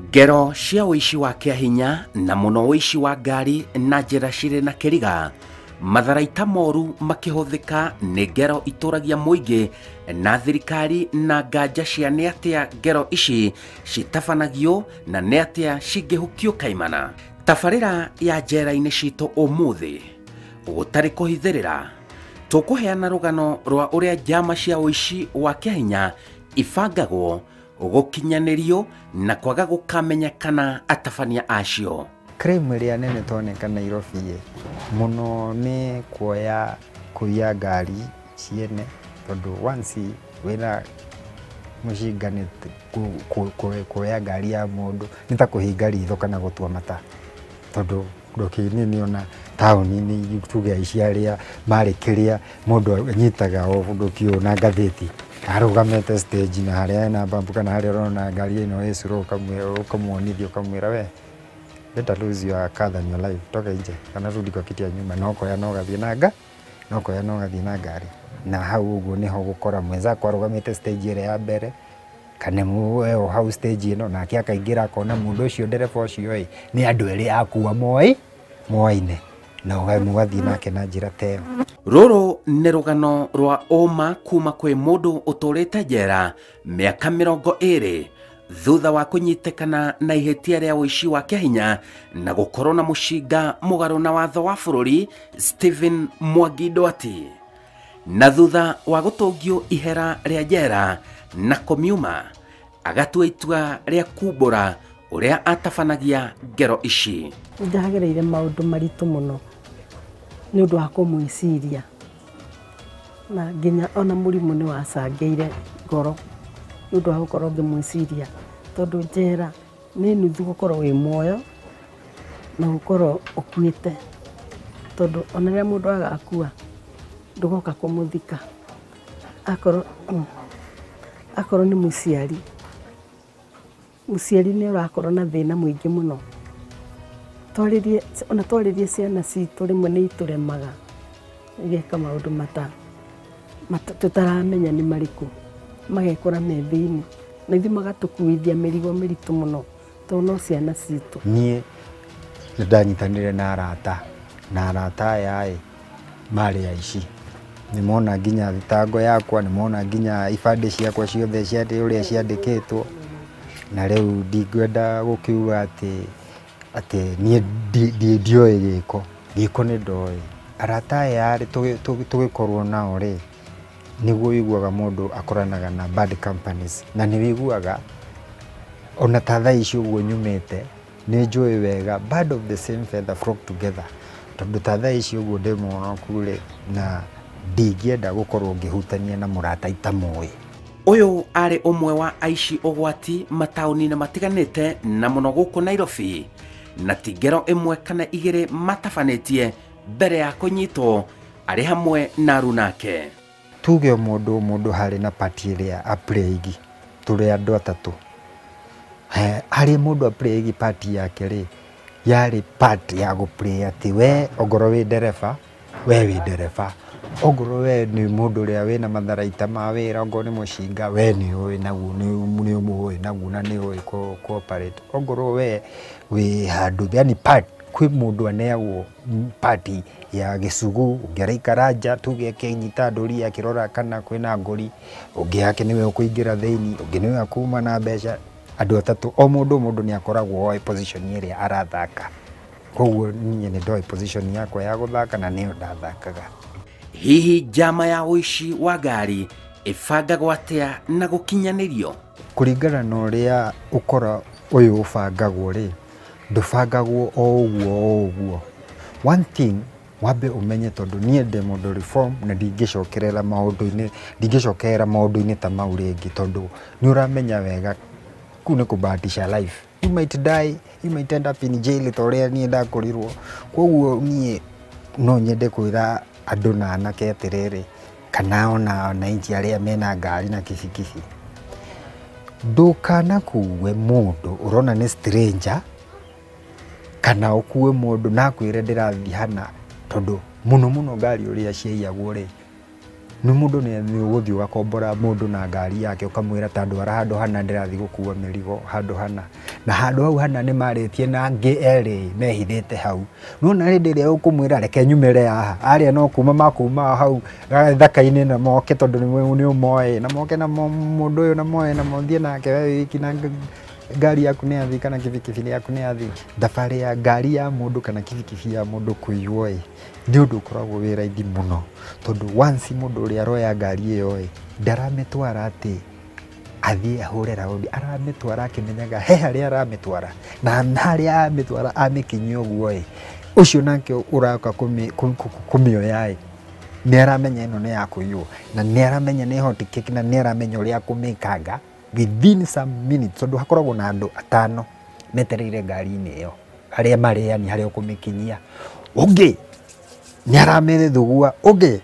Ngero cia ũici wa kĩahinya na mũno ũici wa ngari na njĩra cirĩ na kĩriga, matharaita moru makĩhũthĩka nĩ ngero itũragia mũingĩ na thirikari na nganja cia nĩ atĩa ngero ici citabanagio na nĩ atĩa cingĩhukio kaimana. Tabarĩra ya njera-inĩ citũ ũmũthĩ gũtarĩ kũhithĩrĩra, tũkũheana rũgano rwa ũrĩa njama cia ũici wa kĩahinya ibangagwo, gũkinyanĩrio na kwaga gũkamenyekana atabania acio. Crime ĩrĩa nene toneka Nairobi mũno nĩ kuoya kũiya ngari ciene, tondũ once wĩna mũcinga nĩ kuoya ngari ya mũndũ nĩ ta kũhinga ritho kana gũtua mata, tondũ ndũkĩnini ona taũni-inĩ tuge aici arĩa marĩ kĩrĩa mũndũ anyitaga o ndũkĩũĩ na ngathĩti arũgamĩte stage na harĩa ena bump kana harĩa ũrona ngari ĩno ĩ slow, ũkamwonithia ũkamwĩra we better lose your car than your life, toka nje kana rudi kwa kiti ya nyuma, no koya no gathiĩ na nga no koya no gathiĩ na ngari. Na hau ũguo nĩho gũkora mwenzako arũgamĩte stage ĩrĩa ya mbere kana we o hau stage ĩno, nake akaingĩra akona mũndũ ũcio ndereba ũcio ĩ nĩ andũ erĩ akua moĩ moaine na mũgathiĩ nake na njĩra ta ĩyo. Rũrũ nĩ rũgano rwa ũma kuma kwĩ mũndũ ũtũrĩte njera mĩaka 20 thutha wa kũnyitĩkana na ihĩtia rĩa ũici wa kĩahinya na gũkorwo na mũcinga mũgarũ na watho wa bũrũri Stephen Mwangi Ndwati, na thutha wa gũtũngio ihera rĩa njera na kũmiuma agatua itua rĩa kumbũra ũrĩa atabanagia ngero ici. Ndagereire maũndũ maritũ mũno nĩ ũndũ wa kũmwĩciria, na nginya ona mũrimũ nĩ wacangĩire ngoro nĩ ũndũ wa gũkorwo ngĩmwĩciria, tondũ njera nĩ nuthu gũkorwo wĩ muoyo na gũkorwo ũkuĩte, tondũ ona rĩrĩa mũndũ agakua ndũgoka kũmũthika. Akorwo nĩ mũciari, mũciari nĩ ũrakorwo na thĩna mũingĩ mũno. Twarĩrie ona twarĩrie ciana citũ rĩmwe nĩ itũremaga igeka maũndũ tũtaramenya nĩ marĩkũ, magekora me thĩinĩ na ithuĩ magatũkuithia mĩrigo mĩritũ mũno tondũ no ciana citũ. Niĩ nĩ ndanyitanĩire na arata, na arata aya ĩ marĩ aici, nĩ mona nginya thitango yakwa, nĩ mona nginya ibandĩ ciakwa ciothe ũrĩa ciandĩkĩtwo, na rĩu ndingĩenda gũkiuga atĩ niĩ ndioĩ gĩko, gĩko nĩ ndoĩ. Arata aya rĩ tũgĩkorwo nao rĩ nĩguo ũiguaga mũndũ akoranaga na bad companies, na nĩ wĩiguaga ona ta thaa ici ũguo nyumĩte nĩ njũĩ wega bird of the same feather flock together, tondũ ta thaa ici ũguo ndĩ mũhonoku rĩ na ndingĩenda gũkorwo ngĩhutania na mũrata itamũĩ. Ũyũ arĩ ũmwe wa aici ũgwati mataũni-inĩ matiganĩte na mũno gũkũ Nairobi, na ti ngero ĩmwe kana igĩrĩ matabanĩtie mbere ya kũnyitwo arĩ hamwe na arunake. Tuge mũndũ mũndũ harĩ na party ĩrĩa aplayigi, tũrĩ andũ atatũ, harĩ mũndũ aplayigi party yake rĩ yarĩ part ya gũplay atĩ we ongorwo wĩ ndereba we wĩ ndereba, ongorwo we nĩ mũndũ ũrĩa wĩna matharaita ma wĩra, ongorwo nĩ mũcinga we nĩ ũĩ naguo nĩ ũmũĩ naguo na nĩ ũĩ cooperate, ongorwo we wĩ handũ yani part kwĩ mũndũ aneagwo party ya gĩcugu, ũngĩ araikara nja tuge akĩnyita ndũri akĩrora kana kwĩna ngũri, ũngĩ yake nĩwe ũkũingĩra thĩinĩ, ũngĩ nĩwe akuma na mbeca. Andũ atatũ o mũndũ mũndũ nĩ akoragwo oĩ position ĩrĩa arathaka, koguo niĩ nĩ ndoĩ position yakwa ya gũthaka na nĩyo ndathakaga. Hihi njama ya ũici wa ngari ĩbangagwo atĩa na gũkinyanĩrio? Kũringana na ũrĩa ũkora ũyũ ũbangagwo rĩ, ndũbangagwo o ũguo o ũguo. One thing wambe ũmenye, tondũ niĩ ndĩ mũndũ reform na ndingĩcokerera maũndũ-inĩ, ndingĩcokerera maũndũ-inĩ ta mau rĩngĩ, tondũ nĩ ũramenya wega kũu nĩ kũbahatisha life. You might die, you might end up in jail ta ũrĩa niĩ ndakorirwo. Koguo niĩ no nyende kwĩra andũ na anake atĩrĩrĩ, kana ona wananchi arĩa mena ngari na kibikibi, ndũkanakue mũndũ ũrona nĩ stranger, kana ũkue mũndũ na akwĩre ndĩrathiĩ hana, tondũ mũno mũno ngari ũrĩa ciaiyagwo rĩ nĩ mũndũ nĩ ũgũthiĩ ũgakombora mũndũ na ngari yake ũkamwĩra ta ndwara handũ hana ndĩrathiĩ gũkua mĩrigo handũ hana, Na handũ hau hana nĩ marĩtie na angĩ erĩ mehithĩte hau. Nĩwona hĩndĩ ĩrĩa ũkũmwĩra reke nyumĩre haha, arĩa no kuma makuma hau gĩthaka-inĩ na moke tondũ nĩ ũmoĩ, na moke na mũndũ ũyũ na moe na mũthiĩ nake we wiki na ngari yaku nĩ yathiĩ kana kibikibi yaku nĩ yathiĩ. Thabarĩ ya ngari ya mũndũ kana kibikibi ya mũndũ kũiywo ĩ, nĩ ũndũ ũkoragwo wĩ raithi mũno, tondũ once mũndũ ũrĩa aroya ngari ĩyo ĩ, ndaramĩtwara atĩ athiĩ ahũre raundi, aramĩtwara akĩmenyaga he harĩa aramĩtwara, na harĩa amĩtwara amĩkinyia ũguo ĩ, ũcio nake ũroka kũmĩoya ĩ, nĩ aramenya ĩno nĩ ya kũiywo, na nĩ aramenya nĩ hot cake, na nĩ aramenya ũrĩa akũmĩkanga within some minutes, tondũ hakoragwo na andũ atano metereire ngari-inĩ ĩyo, harĩa marĩ yani harĩa ũkũmĩkinyia. Ũngĩ nĩ aramĩthugua, ũngĩ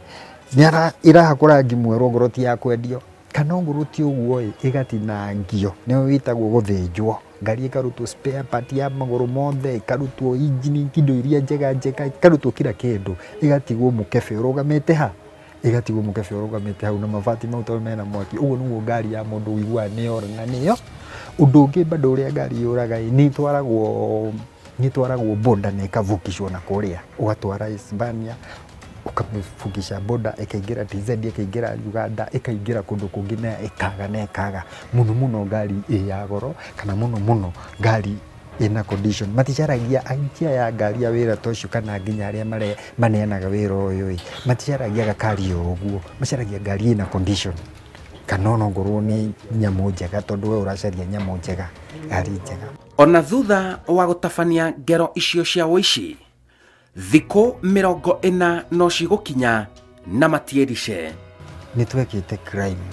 nĩ ĩrahakwo rangi mwerũ ongorwo ti ya kwendio, kana ongorwo ti ũguo ĩ, ĩgatinangio, nĩyo ĩtagwo gũthĩnjwo. Ngari ĩkarutwo spare part ya magũrũ mothe, ĩkarutwo injini, indo iria njega njega, ĩkarutwo kila kĩndũ, ĩgatigwo mũkebe ũrũgamĩte ha, ĩgatigwo mũkebe ũrũgamĩte hau na mabati mau tondũ mena mwaki. Ũguo nĩguo ngari ya mũndũ ũiguaga nĩ yora na nĩyo. Ũndũ ũngĩ bado ũrĩa ngari yũraga ĩ, nĩ ĩtwaragwo boda na ĩkavukishwo na kũrĩa, ũgatwara Hispania, ũkamĩvukisha boda, ĩkaingĩra TZ, ĩkaingĩra Uganda, ĩkaingĩra kũndũ kũngĩ na ĩkaga na ĩkaga. Mũno mũno ngari ĩ ya goro, kana mũno mũno ngari ĩna condition. Maticaragia aikia ya ngari ya wĩra ta ũcio, kana nginya arĩa maneanaga wĩra ũyũ ĩ, maticaragia gakari o ũguo, macaragia ngari ĩna condition, kana ona ongorwo nĩ nyamũ njega, tondũ we ũracaria nyamũ njega, ngari njega. Ona thutha wa gũtabania ngero icio cia ũici, thikũ 40 no cigũkinya na matiĩrice. Nĩ twekĩte crime,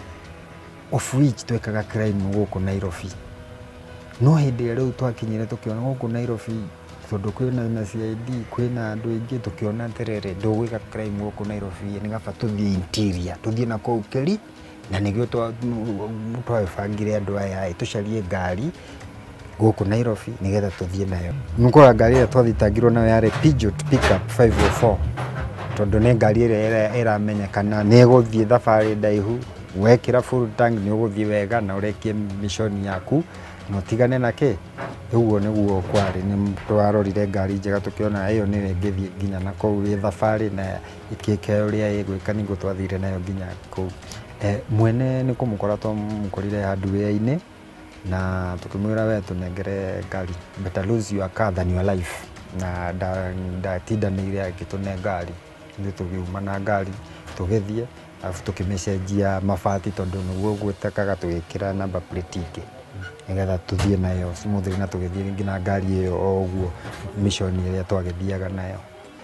of which twekaga crime gũkũ Nairobi. No hĩndĩ ĩrĩa rĩu twakinyire tũkĩona gũkũ Nairobi, tondũ kwĩna na CID, kwĩna andũ aingĩ, tũkĩona atĩrĩrĩ, ndũgwĩka crime gũkũ Nairobi, nĩ kaba tũthiĩ interior, tũthiĩ na kũu kĩri, na nĩguo twabangire andũ aya ĩ, tũcarie ngari gũkũ Nairobi nĩgetha tũthiĩ nayo. Nĩũkora ngari ĩrĩa twathitangirwo nayo yarĩ Peugeot Pickup 504, tondũ nĩ ngari ĩrĩa ĩramenyekana nĩ ĩgũthiĩ thabarĩ ndaihu, wekĩra full tank nĩ ũgũthiĩ wega na ũrekie mission yaku na ũtigane na kĩ. Ũguo nĩguo kwarĩ, nĩ twarorire ngari njega tũkĩona ĩyo nĩyo ĩngĩthiĩ nginya na kũu ĩ thabarĩ na ĩkĩke ũrĩa ĩgwĩka, nĩguo twathire nayo nginya kũu. Mwene nĩ kũmũkora twamũkorire handũ wĩra-inĩ na tũkĩmwĩra we tũnengere ngari, better lose your car than your life, na ndatindanĩire agĩtũne ngari, ithuĩ tũgĩuma na ngari tũgĩthiĩ, arabu tũkĩmĩcenjia mabati tondũ nĩguo gwĩtekaga, tũgĩkĩra number plate ingĩ nĩgetha tũthiĩ nayo smoothly, na tũgĩthiĩ nginya ngari ĩyo o ũguo mission ĩrĩa twagĩthiaga nayo.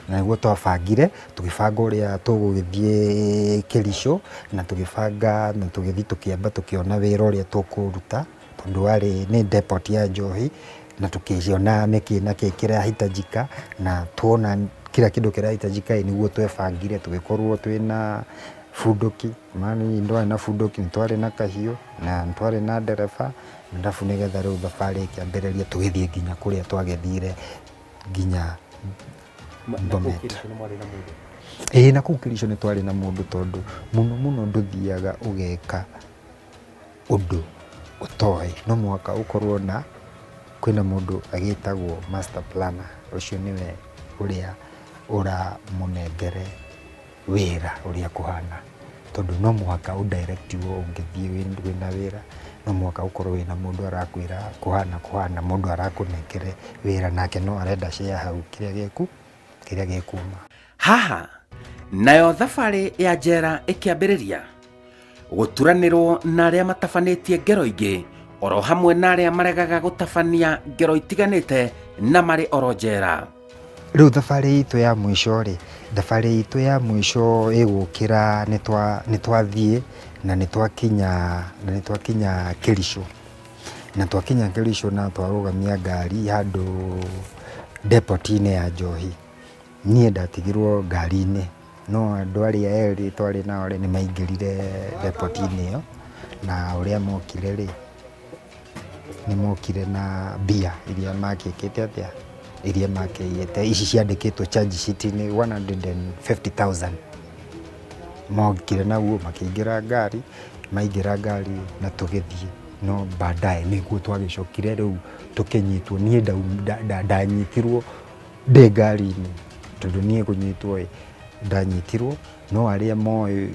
Na nĩguo twabangire, tũgĩbanga ũrĩa tũgũgĩthiĩ Kericho, na tũgĩbanga na tũgĩthiĩ tũkĩamba tũkĩona wĩra ũrĩa tũkũruta, tondũ warĩ nĩ depot ya njohi, na tũkĩona nĩkĩ na kĩ kĩrahitajika, na tuona kila kĩndũ kĩrahitajika ĩ, nĩguo twebangire tũgĩkorwo twĩna bunduki, mani ndwarĩ na bunduki, nĩtwarĩ na kahiũ na nĩtwarĩ na ndereba, arabu nĩgetha rĩu thabarĩ ĩkĩambĩrĩria tũgĩthiĩ nginya kũrĩa twagĩthire nginya Bomet. Ĩĩ, na kũu Kericho nĩ twarĩ na mũndũ, tondũ mũno mũno ndũthiaga ũgeka ũndũ ũtoĩ, no mũhaka ũkorwo na kwĩna mũndũ agĩtagwo master planner, ũcio nĩwe ũrĩa ũramũnengere wĩra ũrĩa kũhana, tondũ no mũhaka ũdirectiwo ũngĩthiĩ wĩna wĩra, no mũhaka ũkorwo wĩna mũndũ arakwĩra kũhana kũhana, mũndũ arakũnengere wĩra nake no arenda share hau kĩrĩa kĩrĩa gĩkuma. Haha nayo thabarĩ ya njera ĩkĩambĩrĩria gũturanĩrwo na arĩa matabanĩtie ngero ingĩ oro hamwe na arĩa maregaga gũtabania ngero itiganĩte na marĩ oro njera. Rĩu thabarĩ itũ ya mũico rĩ, thabarĩ itũ ya mũico ĩgũkĩra nĩ twathiĩ na nĩ twakinya Kericho, na twakinya Kericho na twarũgamia ngari handũ depot-inĩ ya njohi. Niĩ ndatigirwo ngari-inĩ, no andũ arĩa erĩ twarĩ nao rĩ, nĩ maingĩrire depot-inĩ ĩyo, na ũrĩa mokire rĩ, nĩ mokire na mbia iria makĩkĩte atĩa, iria makĩiyĩte, ici ciandĩkĩtwo charge sheet-inĩ 150,000. Mokire naguo makĩingĩra ngari, maingĩra ngari na tũgĩthiĩ. No baadaye nĩguo twagĩcokire rĩu tũkĩnyitwo. Niĩ ndanyitirwo ndĩ ngari-inĩ, tondũ niĩ kũnyitwo ĩ ndanyitirwo, no arĩa moĩ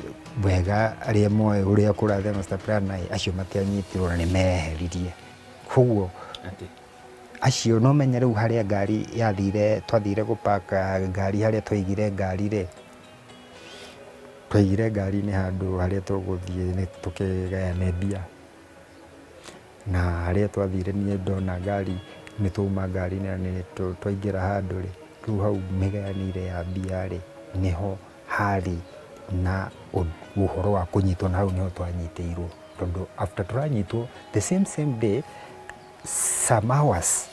wega, arĩa moĩ ũrĩa kũrathiĩ master plan ĩ, acio matianyitirwo na nĩ meyeheririe. Koguo acio no menye rĩu harĩa ngari yathire, twathire gũpaka ngari harĩa twaigire ngari rĩ, twaigire ngari-inĩ handũ harĩa tũgũthiĩ nĩ tũkĩgayane mbia. Na harĩa twathire niĩ ndona ngari, nĩ twauma ngari-inĩ na nĩ twaingĩra handũ rĩ, rĩu hau mĩgayanĩire ya mbia rĩ, nĩho harĩ na ũhoro wa kũnyitwo, na hau nĩho twanyitĩirwo. Tondũ after tũranyitwo the same same day, some hours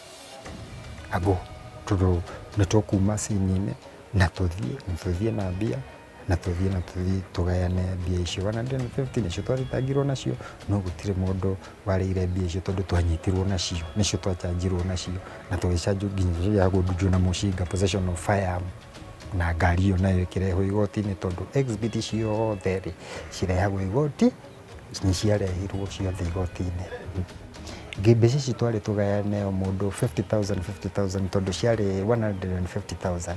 ago, tondũ nĩ tũkuma scene-inĩ na tũthiĩ na mbia, na tũthiĩ tũgayane mbia icio 150 nĩcio twathitangirwo nacio, no gũtirĩ mũndũ warĩire mbia icio tondũ twanyitirwo nacio, nĩcio twachanjirwo nacio, na tũgĩcanjwo nginya ya gũthunjwo na mũcinga, possession of firearm, na ngari ĩyo nayo ĩkĩrehwo igoti-inĩ, tondũ exhibit ciothe rĩ cirehagwo igoti, nĩ ciarehirwo ciothe igoti-inĩ. Mbeca ici twarĩ tũgayane o mũndũ 50,000 50,000, tondũ ciarĩ 150,000,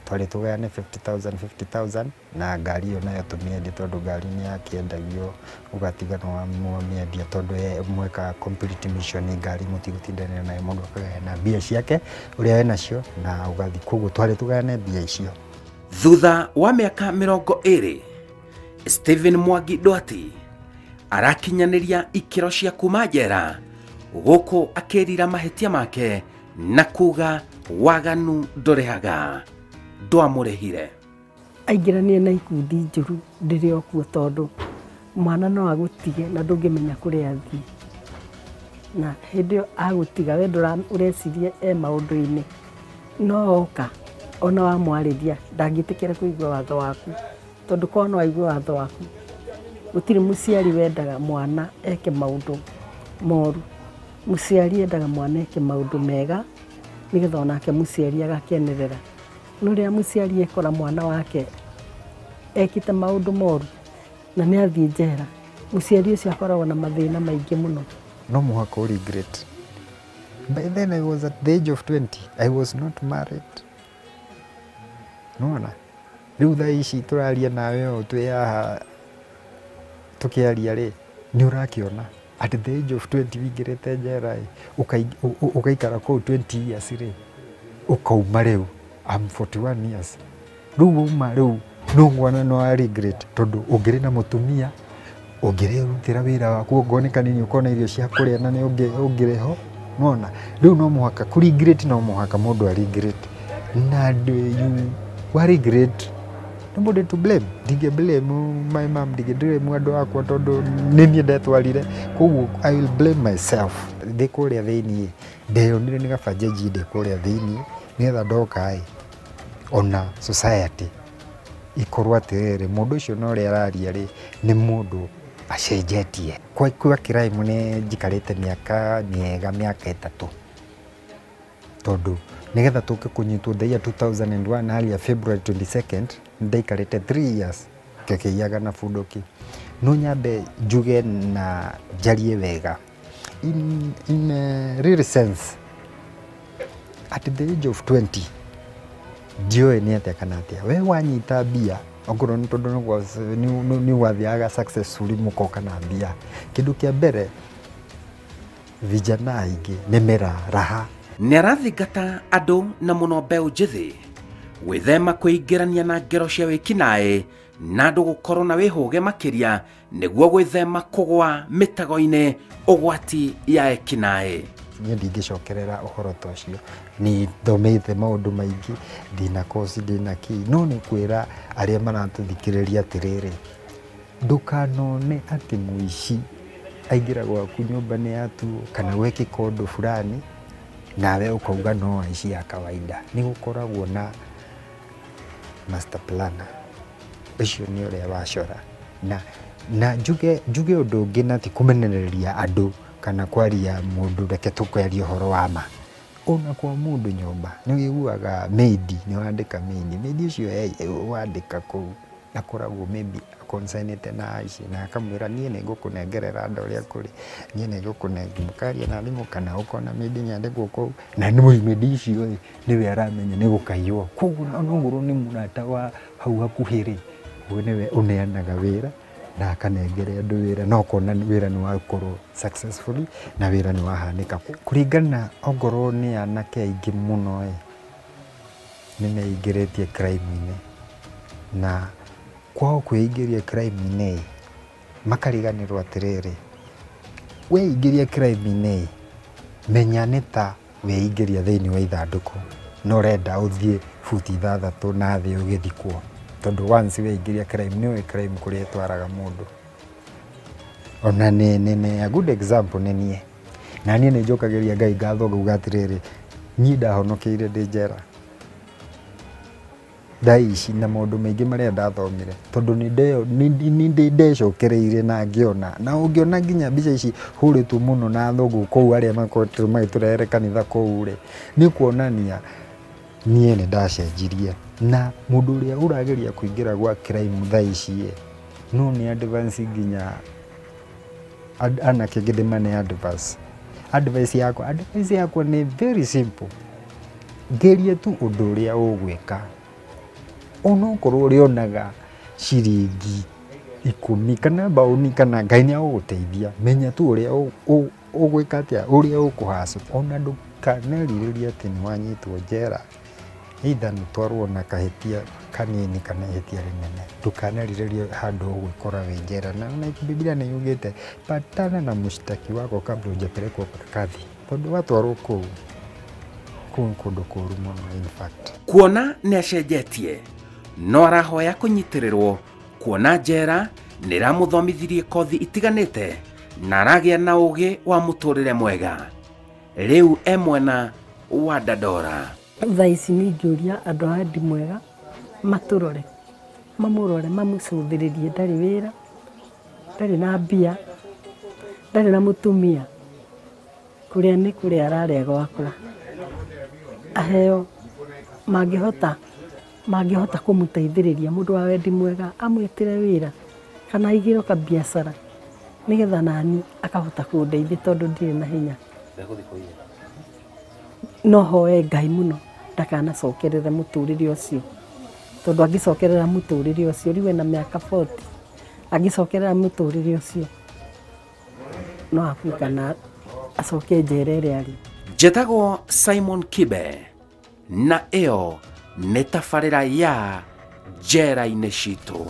twarĩ tũgayane 50,000 50,000, na ngari ĩyo nayo tũmĩendie, tondũ ngari nĩ yakĩendagio ũgatiga nĩ wamĩendia, tondũ mweka complete mission ngari mũtigũtindanĩra nayo, mũndũ akagayana mbia ciake ũrĩa enacio na ũgathiĩ. Koguo twarĩ tũgayane mbia icio. Thutha wa mĩaka 20, Stephen Mwangi Ndwati arakinyanĩria ikĩro cia kuma njera, gũkũ akĩrira mahĩtia make na kuga waganu ndũrĩhaga, ndwamũrĩhire. Aingĩranie na ikundi njũru ndĩrĩ o kuo, tondũ mwana no agũtige na ndũngĩmenya kũrĩa athiĩ. Na hĩndĩ ĩyo agũtiga we ũreciria e maũndũ-inĩ, no oka ona wamwarĩria ndangĩtĩkĩra kũigua watho waku, tondũ korwo no aigue watho waku, gũtirĩ mũciari wendaga mwana eke maũndũ moru. Mũciari endaga mwana eke maũndũ mega, nĩgetha onake mũciari agakenerera. No rĩrĩa mũciari ekora mwana wake ekĩte maũndũ moru na nĩ athiĩ njera, mũciari ũcio akoragwo na mathĩna maingĩ mũno. No mũhaka ũ regret. By then I was at the age of 20. I was not married. Nĩwona? Rĩu thaa ici tũraria nawe ũũ twĩ haha tũkĩaria rĩ, nĩ ũrakĩona at the age of 20 wĩingĩrĩte njera ĩ, ũgaikara kũu 20 years rĩ, ũkauma rĩu, I'm 41 years. Rĩu wauma rĩu no ngwana no regret, tondũ ũngĩrĩ na mũtumia, ũngĩrĩrutĩra wĩra waku okorwo nĩ kanini ũkona irio cia kũrĩa na nĩ ũngĩrĩ ho. Nĩwona? Rĩu no mũhaka kũ regret, no mũhaka mũndũ a regret. Na you wa regret, nobody to blame. Ndingĩ blame my mom, ndingĩ blame andũ akwa, tondũ nĩ niĩ ndetwarire. Koguo I will blame myself. Ndĩ kũrĩa thĩiniĩ, ndeyonire nĩ kaba njenjie ndĩ kũrĩa thĩiniĩ, nĩgetha ndoka ĩ, ona society ikorwo atĩrĩrĩ, mũndũ ũcio na ũrĩa araria rĩ, nĩ mũndũ acenjetie. Kwa crime nĩ njikarĩte mĩaka mĩega, mĩaka 3, tondũ nĩgetha tũke kũnyitwo the year 2001 hali ya February 22nd, ndaikarĩte 3 years ngĩkĩiyaga na bunduki. No nyambe njuge na njarie wega in a real sense, at the age of 20 ndiũĩ nĩ atĩa kana atĩa, we wanyita mbia okorwo nĩ tondũ nĩ gwathiaga successfully mũkoka na mbia, kĩndũ kĩa mbere vijana aingĩ nĩ mĩraraha. Nĩ arathingata andũ na mũno mbeũ njĩthĩ gwĩthema kwĩingĩrania na ngero cia wĩkinaĩ na andũ gũkorwo na wĩhũge makĩria nĩguo gwĩthema kũgwa mĩtego-inĩ ũgwati ya ekinaĩ. Niĩ ndingĩcokerera ũhoro ta ũcio, nĩ thomete maũndũ maingĩ, ndĩna koci, ndĩna kĩ, no nĩ kwĩra arĩa maratũthikĩrĩria atĩrĩrĩ, ndũkanone atĩ mũici aingĩra gwaku nyũmba nĩ yatuo kana gwekĩka ũndũ fulani nawe ũkauga no aici a kawaida. Nĩ gũkoragwo na master planner, ũcio nĩ ũrĩa wacora. Na njuge ũndũ ũngĩ, na ti kũmenereria andũ kana kwaria mũndũ, reke tũkwaria ũhoro wa ma. Ona kwa mũndũ nyũmba nĩ ũiguaga maid, nĩ wandĩka maid, maid ũcio wandĩka kũu akoragwo maybe akonsenete na aici na akamwĩra niĩ nĩ ngũkũnengerera andũ ũrĩa kũrĩ, niĩ nĩ ngũkũnengera, mũkaria na thimũ kana ũkona mĩndĩ nyandĩkwo kũu, na nĩ mĩndĩ icio ĩ nĩwe aramenya nĩ gũkaiywo. Koguo onokorwo nĩ mũrata wa hau hakuhĩ rĩ, we nĩwe ũneanaga wĩra na akanengere andũ wĩra, na ũkona wĩra nĩ wakorwo successfully na wĩra nĩ wahanĩka. Kũringana ongorwo nĩ anake aingĩ mũno ĩ, nĩ meingĩrĩtie crime-inĩ, na kwao kwĩingĩria crime-inĩ ĩ, makariganĩrwo atĩrĩrĩ, weingĩria crime-inĩ ĩ, menya nĩ ta weingĩria thĩinĩ wa ithandũkũ na ũrenda ũthiĩ buti 6 na thĩ ũgĩthikwo, tondũ once weingĩria crime, nĩũĩ crime kũrĩa ĩtwaraga mũndũ. Ona nĩ a good example nĩ niĩ, na niĩ nĩ njokagĩria Ngai ngatho ngauga atĩrĩrĩ, niĩ ndahonokeire ndĩ njera thaa ici na maũndũ maingĩ marĩa ndathomire, tondũ nĩ ndecokereire na ngĩona, na ũngĩona nginya mbica ici hũrĩtwo mũno na athũngũ kũu arĩa makoretwo magĩtũrehere kanitha kũu rĩ, nĩ kuonania niĩ nĩ ndacenjirie. Na mũndũ ũrĩa ũrageria kũingĩra gwa crime thaa ici ĩ, no nĩ advance nginya anake ngĩndĩmane advance. Advice yakwa nĩ very simple, geria tu ũndũ ũrĩa ũgwĩka, onokorwo ũrĩonaga ciringi 10 kana mbaũni kana Ngai nĩ agũgũteithia, menya tu ũrĩa ũgwĩka atĩa, ũrĩa ũkũhacũ. Ona ndũkanerirĩrie atĩ nĩ wanyitwo njera, either nĩ ũtwarwo na kahĩtia kanini kana ihĩtia rĩnene, ndũkanerirĩrie handũ ũgwĩkora wĩ njera. Na Biblia nĩ yugĩte patana na mũshtaki wako kabla hujapelekwa kwa kadhi, tondũ watwarwo kũu, kũu nĩ kũndũ kũũru mũno in fact. Kuona nĩ acenjetie no arahoya kũnyitĩrĩrwo, kuona njera nĩ ĩramũthomithirie kothi itiganĩte na aragĩa na ũgĩ wa mũtũrĩre mwega. Rĩu e mwena wa Dandora. Thaa ici nĩ ingĩũria andũ a wendi mwega matũrore, mamũrore, mamũcũthĩrĩrie, ndarĩ wĩra, ndarĩ na mbia, ndarĩ na mũtumia, kũrĩa nĩ kũrĩa ararĩa gwakwa, aheo mangĩhota kũmũteithĩrĩria mũndũ wa wendi mwega amwĩtĩre wĩra kana aigĩrwo kabiacara nĩgetha nani akahota kũndeithia tondũ ndirĩ na hinya. No hoe Ngai mũno ndakanacokerere mũtũrĩre ũcio, tondũ angĩcokerera mũtũrĩre ũcio, rĩu ena mĩaka 40, angĩcokerera mũtũrĩre ũcio no akue kana acoke njera ĩrĩa arĩ. Njĩtagwo Simon Kibe na ĩyo nĩ tabarĩra ya Njera-inĩ Citũ.